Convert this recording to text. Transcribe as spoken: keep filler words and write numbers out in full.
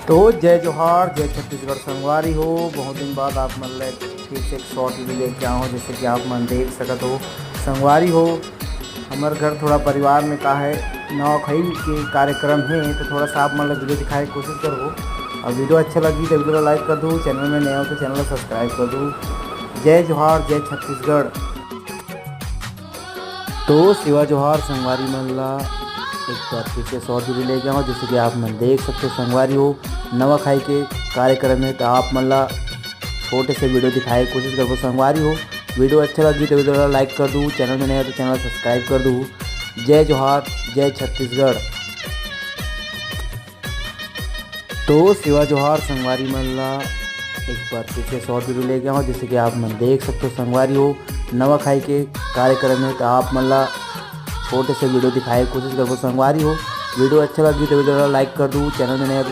तो जय जोहार, जय छत्तीसगढ़ संगवारी हो। बहुत दिन बाद आप मन ला फिर से एक शॉर्ट वीडियो लेके आए हो। जैसे कि आप मन देख सकत हो संगवारी हो, हमर घर थोड़ा परिवार में का है, नवाखाई के कार्यक्रम है, तो थोड़ा सा आप मन ला वीडियो दिखाए के कोशिश करबो। और वीडियो अच्छा लगी तो वीडियो ला लाइक कर दू, चैनल में नया हो तो चैनल ला सब्सक्राइब कर दू। जय जोहार, जय छत्तीसगढ़। तो सेवा जोहार संगवारी मन ला एक बार फिर से शॉर्ट वीडियो लेके आए हो। जैसे कि आप मन देख सकते हो संगवारी हो, नवाखाई के कार्यक्रम है, तो आप मन ला छोटे से वीडियो दिखाए के कोशिश करबो संगवारी हो। वीडियो अच्छा लगी तो वीडियो ला लाइक कर दू, चैनल में नया हो तो चैनल सब्सक्राइब कर दू। जय जोहार, जय छत्तीसगढ़। तो सेवा जोहार संगवारी मन ला एक बार फिर से शॉर्ट वीडियो लेके आए हो। जैसे कि आप मन देख सकते हो संगवारी हो, नवाखाई के कार्यक्रम है, तो आप मन ला छोटे से वीडियो दिखाए के कोशिश करबो संगवारी हो। वीडियो अच्छा लगी तो वीडियो ला लाइक कर दू, चैनल में नया हो तो